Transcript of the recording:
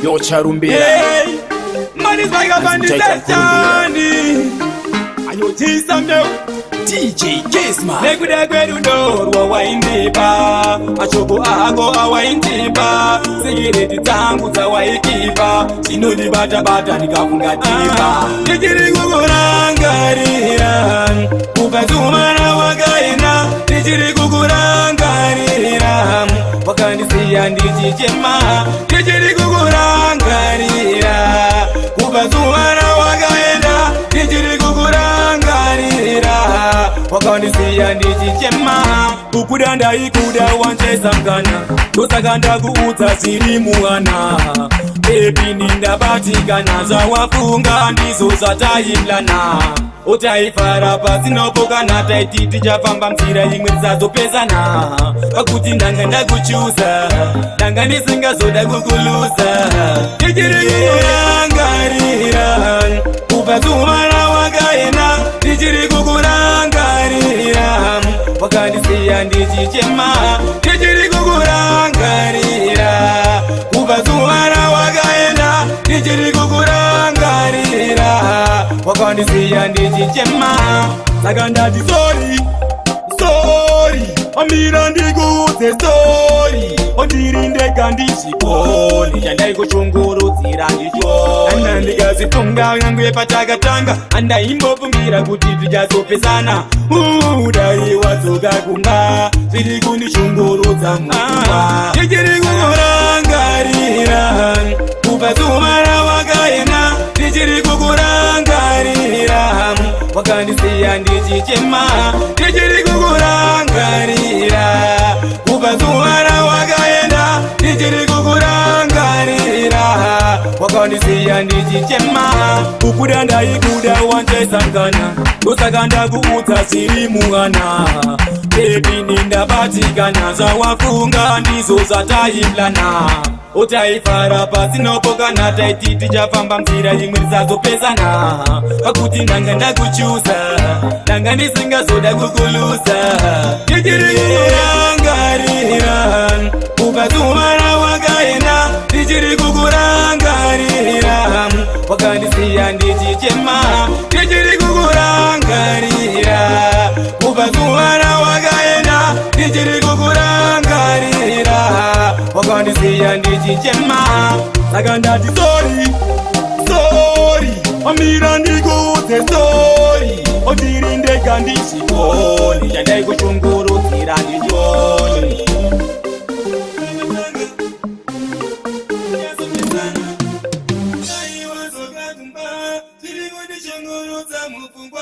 Yo Charumbira. Hey, money's like a Hanzi muchaita mukurumbira. bandit. Ayochisa mbeu DJ Kesma. Nekuda kwerudo rwawaindipa, mashoko ako awaindipa, secret dzangu dzawaikipa, zvinondibata-bata ndikafunga deeper. Ndichiri kukurangarira kubva zuva rawakaenda, ndichiri kukurangarira, wakandisiya ndichichema. Ndichiri kukurangarira kubva zuva rawakaenda, ndichiri kukurangarira, wakandisiya ndichichema. Kukuda ndaikuda, wanchesa mukana, ndosaka ndakuudza zviri muhana. Baby, nindabatikana, zvawafunga ndizvo zvataiplana. Utaifara pasinopokana, taiti tichafamba nzira imwe tisazopesana, pakuti ndanga ndakuchuza, ndanga ndisingazoda kukuluza. Ndichiri kukurangarira kubva zuva rawakaenda, ndichiri kukurangarira, wakandisiya ndichichema. Ndichiri kukurangarira kubva zuva rawakaenda, ndichiri kukurangarira, wakandisiya ndichichema. Saka ndati sorry, sorry, amira ndikuudze story. Ondiri ndega ndizvikoni, chandaikushungurudzira ndicho ana ndikazifunga nyangwe patakatanga andaimbofungira kuti tichazopesana. Dai wadzoka kumba, zviri kundishungurudza mupfungwa. Ndichiri kukurangarira kubva zuva rawakaenda, ndichiri kukurangarira, wakandisiya ndichichema. Ndichiri kukurangarira kubva zuva rawakaenda, ndichiri kukurangarira, wakandisiya ndichichema. Kukuda ndaikuda, wanchesa mukana, ndosaka ndakuudza zviri muhana. Baby, nindabatikana, zvawafunga ndizvo zvataiplana. Utaifara pasinopokana, taiti tichafamba nzira imwe tisazopesana, pakuti ndanga ndakuchuza, ndanga ndisingazoda kukuluza. Ndichiri kukurangarira kubva zuva rawakaenda, ndichiri kukurangarira, wakandisiya ndichichema. Ndichiri kukurangarira kubva zuva rawakaenda, ndichiri kukurangarira, wakandisiya ndichichema. Saka ndati sorry, sorry, amira ndikuudze story. Ondiri ndega ndizvikoni, chandaikushungurudzira ndichoni. Mupfungwa.